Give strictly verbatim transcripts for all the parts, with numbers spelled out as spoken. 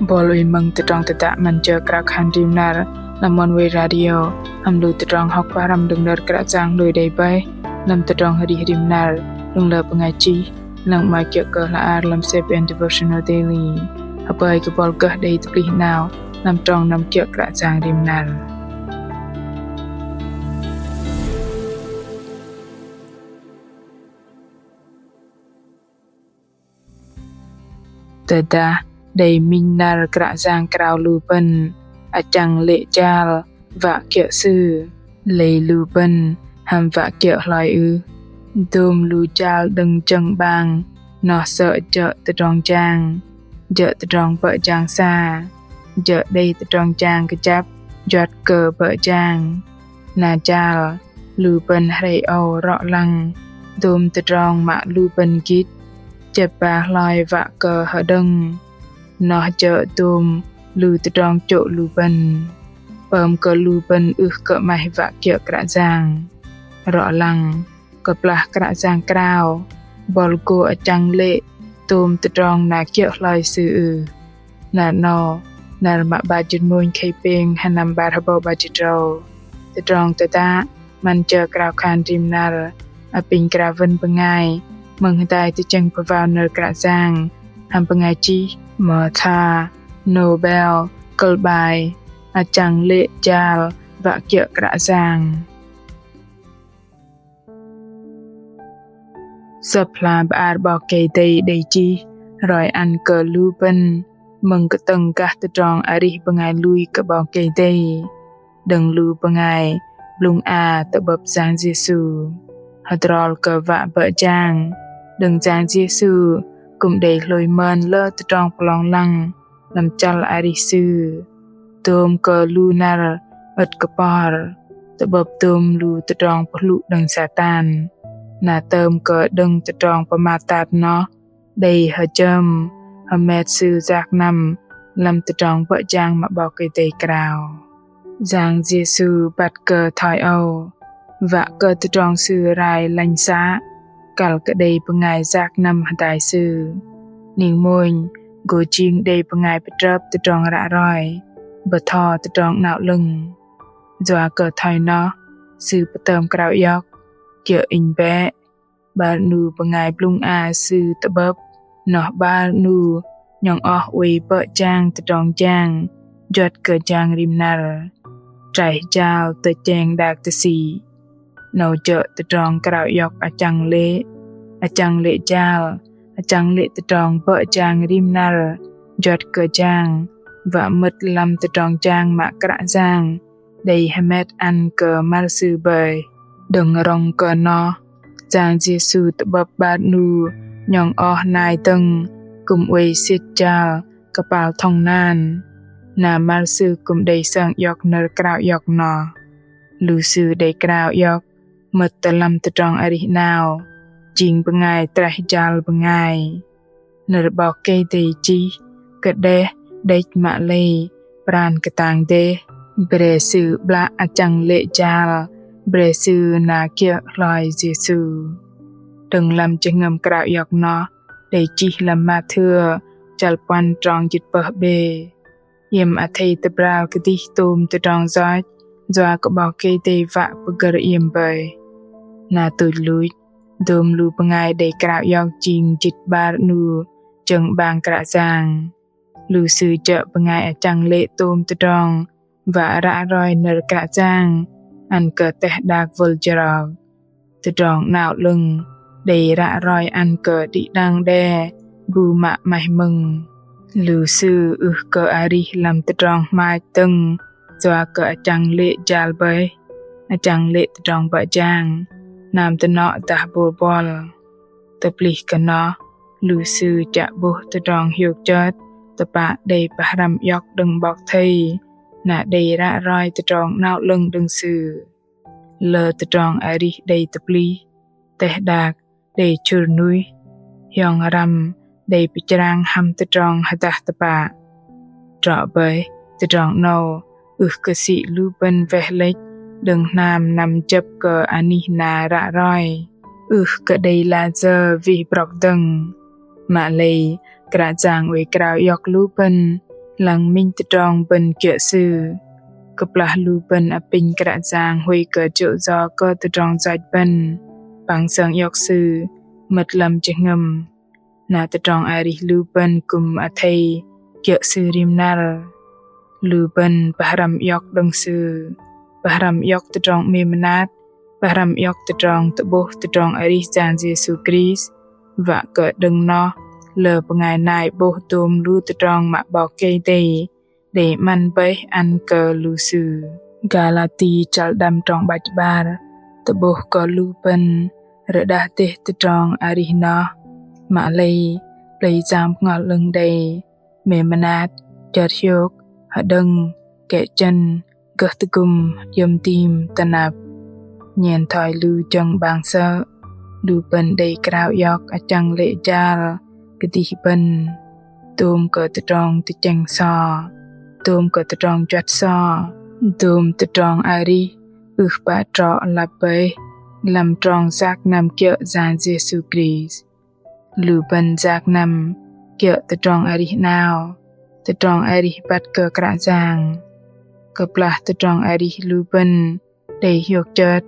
Bol ơi mơ̆ng tơdrong tơdă 'Măn Jơ Krao Khan Rim Năr lăm Oneway Radio, hăm lu tơdrong hŏk pơhrăm đơ̆ng nơ̆r Kră Yang lui đei bơih lăm tơdrong arih rim năr đơ̆ng lơ bơngai chih, lăng 'mơ̆i kiơ̆ kơ hla ar lăm Seven Devotional Daily. Hơpơi kơ bol gơh đei tơplih 'nao lăm trong năm kiơ̆ Kră Yang rim năr. Tơdah đei minh năr Kră Yang krao lu bơ̆n achăng lê̆ jal wă kiơ̆ Sư, lei lu bơ̆n hăm wă kiơ̆ hloi ưh? Dôm lu jal đơ̆ng jơ̆ng 'bang noh sơ̆ jơ̆ tơdrong jang, jơ̆ tơdrong bơ̆ jang sa, jơ̆ đei tơdrong jang kơjăp juăt kơ bơ̆ jang. Na jal lu bơ̆n hrei âu rŏ lăng dôm tơdrong mă lu bơ̆n gĭt, chĕp ba hloi wă kơ hơđơ̆ng. Noh jơ̆ dôm lu tơdrong chô̆ lu bơ̆n, pơm kơ lu bơ̆n ưh kơ 'maih wă kiơ̆ Kră Yang. Rŏ lăng, kơplah Kră Yang krao, bol gô achăng lê̆ dôm tơdrong na kiơ̆ hloi Sư ưh? Năr 'nâu, năr mă 'bar jĭt mônh khei pêng, hơnăm 'bar hơbâu 'bar jĭt tơdrâu. Tơdrong tơdă 'Măn Jơ Krao Khan Rim Năr apinh krao wơ̆n bơngai mơ̆ng hơdai tơchĕng pơwao nơ̆r Kră Yang hăm bơngai chih Martha Noble, kơ̆l 'bai Achăng lê̆ jal wă kiơ̆ Kră Yang. Sơ̆p hla bơar 'Bok Kei-Dei đei chih roi ăn kơ lu bơ̆n mơ̆ng kơtơ̆ng gah tơdrong arih bơngai lui kơ 'Bok Kei-Dei đơ̆ng lu bơngai blŭng a tơ'bơ̆p Yang Yêsu. Hơdrol kơ wă bơ̆ jang, đơ̆ng Yang Yêsu kư̆m đei hlôi mơn lơ tơdrong pơlong lăng lăm chăl arih Sư. Dôm kơ lu năr ư̆t kơ por, tơ'bơ̆p dôm lu tơdrong pơhlŭ đơ̆ng Satan. Na tơm kơ đơ̆ng tơdrong pơmat tat noh đei hơjơm hơmet Sư yak năm lăm tơdrong bơ̆ jang mă 'Bok Kei-Dei krao. Yang Yêsu băt kơ thoi âu, wă kơ tơdrong Sư rai lanh să, kăl kơ đei bơngai yak năm hơdai Sư. Ning mônh gô jing đei bơngai pơtrơp tơdrong ră roi, bơtho Tơdrong 'Nao 'Lơ̆ng. Yua kơ thoi noh, Sư pơtơm krao iŏk: Kiơ̆ Inh bĕ. 'Bar 'nu bơngai blŭng a Sư tơ'bơ̆p noh 'bar 'nu 'nhŏng oh oei bơ̆ jang tơdrong jang juăt kơ jang rim năr, traih jal tơchĕng đak tơsĭ. 'Nâu jơ̆ tơdrong krao iŏk achăng lê̆, achăng lê̆ jal, achăng lê̆ tơdrong bơ̆ jang rim năr juăt kơ jang wă mơ̆t lăm tơdrong jang mă Kră Yang đei hơmet ăn kơ mar Sư bơih. Đơ̆ng rŏng kơ noh, Yang Yêsu tơ'bơ̆p 'bar 'nu 'nhŏng oh nai dơ̆ng kư̆m oei sĭt jal kơpal thŏng nan. Na mar Sư kư̆m đei sơng iŏk nơ̆r krao iŏk noh. Lu sư đei krao iŏk mơ̆t tơ lăm tơdrong arih 'nao, jing bơngai traih jal bơngai. Nơ̆r 'Bok Kei-Dei chih: Kơdeh đĕch mă lei pran kơtang dêh, bre sư 'blă achăng lê̆ jal, bre sư na kiơ̆ hloi Yêsu. Đơ̆ng lăm jơhngơ̆m krao iŏk noh đei chih lăm Mathêu chăl puăn trong jĭt pơh bê. Iĕm athei tơbral kơdih tôm tơdrong yoch, yua kơ 'Bok Kei-Dei wă pơgơ̆r iĕm bơih. Na tuch luch, dôm lu bơngai đei krao iŏk jing jĭt 'bar 'nu jơ̆ng 'bang Kră Yang. Lu sư jơ̆ bơngai achăng lê̆ tôm tơdrong wă ră roi nơ̆r Kră Yang ăn kơ teh đak wơl jrok. Tơdrong 'Nao 'Lơ̆ng đei ră roi ăn kơ đĭ đăng đe bu mă 'maih mơ̆ng. Lu sư ưh kơ arih lăm tơdrong hmach dơ̆ng yua kơ achăng lê̆ jal bơih, achăng lê̆ tơdrong bơ̆ jang, năm tơnŏ dah bôl bol. Tơplih kơ noh, lu sư chă 'bôh tơdrong hiôk chơt tơpă đei pơhrăm iŏk đơ̆ng 'bok thây, na đei ră roi tơdrong 'nao 'lơ̆ng đơ̆ng sư. Lơ tơdrong arih đei tơplih, teh đak đei chŭr nuih, hiong răm đei pơchrang hăm tơdrong hơdah tơpă. Trŏ bơih, tơdrong 'nâu ưh kơ sĭ lu bơ̆n weh lĕch đơ̆ng hnam năm jơ̆p kơ anih na ră roi, ưh kơ đei layơ wih brŏk dơ̆ng. Mă lei Kră Yang oei krao iŏk lu bơ̆n lăng minh tơdrong bơ̆n kiơ̆ Sư. Kơplah lu bơ̆n apinh Kră Yang huay kơ jô̆ yo kơ tơdrong yoch bơ̆n, păng sơng iŏk Sư mơ̆t lăm jơhngơ̆m. Na tơdrong arih lu bơ̆n kư̆m athei kiơ̆ Sư rim năr. Lu bơ̆n pơhrăm iŏk đơ̆ng Sư, pơhrăm iŏk tơdrong 'mêm mơnat, pơhrăm iŏk tơdrong tơ'bôh tơdrong arih Yang Yêsu Krist, wă kơ đơ̆ng noh lơ bơngai nai 'bôh dôm lu tơdrong mă 'Bok Kei-Dei đei 'măn bơih ăn kơ lu sư. Galati chăl đăm trong 'bar jĭt 'bar tơ'bôh kơ lu bơ̆n rơđah dêh tơdrong arih noh, mă lei Plei Yang Bơhngol 'Lơ̆ng đei 'mêm mơnat, chơt hiôk, hơđơ̆ng, kĕ chơ̆n, gơh tơgŭm, iĕm dim, tơnăp. Nhen thoi lu jơ̆ng 'bang sơ̆, lu bơ̆n đei krao iŏk achăng lê̆ jal kơdih bơ̆n, dôm kơ tơdrong tơchĕng so, dôm kơ tơdrong juăt so, dôm tơdrong arih ưh pă trŏ lăp bơih lăm trong yak năm kiơ̆ Yang Yêsu Krist. Lu bơ̆n yak năm kiơ̆ tơdrong arih 'nao, tơdrong arih băt kơ Kră Yang. Kơplah tơdrong arih lu bơ̆n đei hiôk chơt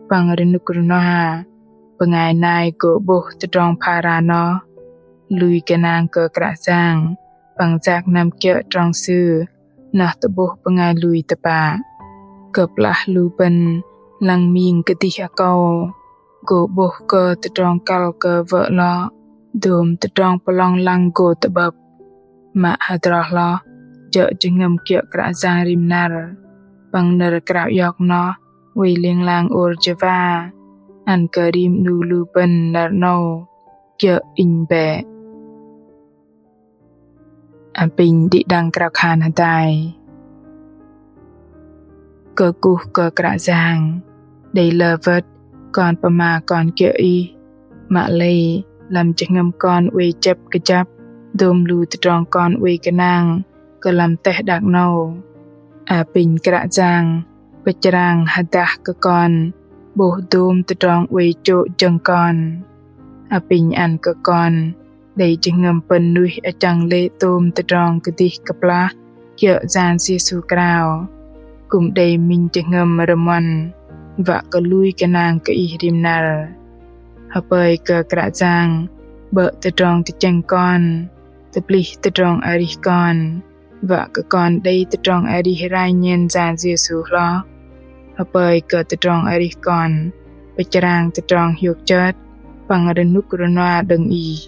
păng rơnŭk rơnua, bơngai nai gô 'bôh tơdrong phara noh, lui gơnang kơ Kră Yang păng yak năm kiơ̆ trong Sư, noh tơ'bôh bơngai lui tơpă. Kơplah lu bơ̆n lăng ming kơdih akâu, gô 'bôh kơ tơdrong kăl kơ wơ̆ 'lŏ, dôm tơdrong pơlong lăng gô tơ'bơ̆p. Mă hơdrol hloh jơ̆ jơhngơ̆m kiơ̆ Kră Yang rim năr, păng nơ̆r krao iŏk noh oei ling lang ôr jơwa ăn kơ rim 'nu lu bơ̆n năr 'nâu kiơ̆ inh bĕ. Apinh đĭ đăng krao khan hơdai. Kơkuh kơ Kră Yang, đei lơ wơ̆t kon pơma kon kiơ̆ Ih, mă lei lăm jơhngơ̆m kon oei chĕp kơjăp dôm lu tơdrong kon oei gơnang kơ lăm teh đak 'nâu. Apinh Kră Yang pơchrang hơdah kơ kon 'bôh dôm tơdrong oei chô̆ jơ̆ng kon. Apinh ăn kơ kon đei jơhngơ̆m pơ̆n nuih achăng lê̆ tôm tơdrong kơdih kơplah kiơ̆ Yang Yêsu krao. Kư̆m đei minh jơhngơ̆m rơmuăn wă kơ lui gơnang kơ Ih rim năr. Hơpơi kơ Kră Yang 'bơ̆ tơdrong tơchĕng kon, tơplih tơdrong arih kon, wă kơ kon đei tơdrong arih rai nhen Yang Yêsu hloh. Hơpơi kơ tơdrong arih kon pơchrang tơdrong hiôk chơt păng rơnŭk rơnua đơ̆ng Ih,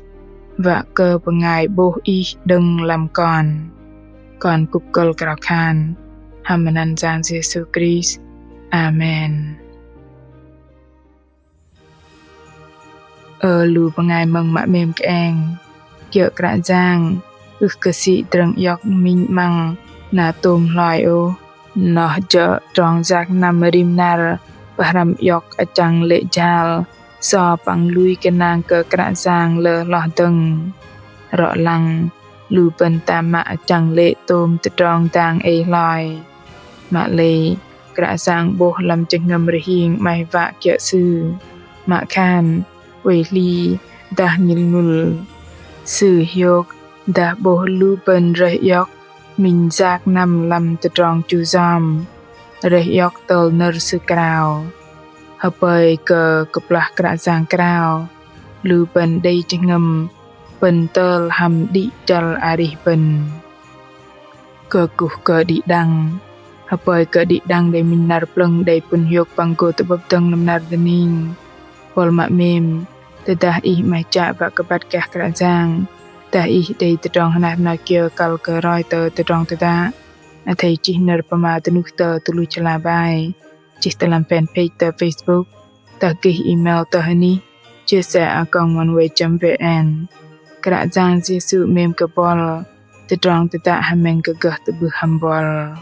wă kơ bơngai 'bôh Ih đơ̆ng lăm kon. Kon kŭp kơ̆l krao khan hăm măt anăn Yang Yêsu Krist. Amen. Ơ lu bơngai mơ̆ng mă 'mêm kơeng, kiơ̆ Kră Yang ưh kơ sĭ drơ̆ng iŏk minh 'măng na tôm hloi ôh. Noh jơ̆ trong yak năm rim năr pơhrăm iŏk achăng lê̆ jal so păng lui gơnang kơ Kră Yang lơ hloh dơ̆ng. Rŏ lăng lu bơ̆n tam mă achăng lê̆ tôm tơdrong dang ei hloi. Mă lei Kră Yang 'bôh lăm jơhngơ̆m rơhing 'maih wă kiơ̆ Sư. Mă khan oei hli dah ngĭl ngŭl, Sư hiôk dah 'bôh lu bơ̆n rơih iŏk minh yak năm lăm tơdrong chu yom, rơih iŏk tơl nơ̆r Sư krao. Hơpơi kơ kơplah Kră Yang krao, lu bơ̆n đei jơhngơ̆m pơ̆n tơl hăm đĭ chăl arih bơ̆n. Kơkuh kơ đĭ đăng. Hơpơi kơ đĭ đăng đei minh năr plơ̆ng đei pŭn hiôk păng gô tơ'bơ̆p dơ̆ng lăm năr dơning. Buăl mă 'mêm, tơdah ih 'maih chă wă kơ băt gah Kră Yang, dah ih đei tơdrong hơnat hơnat kiơ kăl kơ roi tơ tơdrong tơdă, athei chih nơ̆r pơma dơnuh tơ tơluch hla bơar, chih tơ lăm fanpage tơ Facebook, dah gih email tơ hơnih chia sẻ a còng oneway chấm vn. Kră Yang Yêsu 'mêm kơ buăl, tơdrong tơdă hơmĕng kơ gơh tơ'bưh hăm buăl.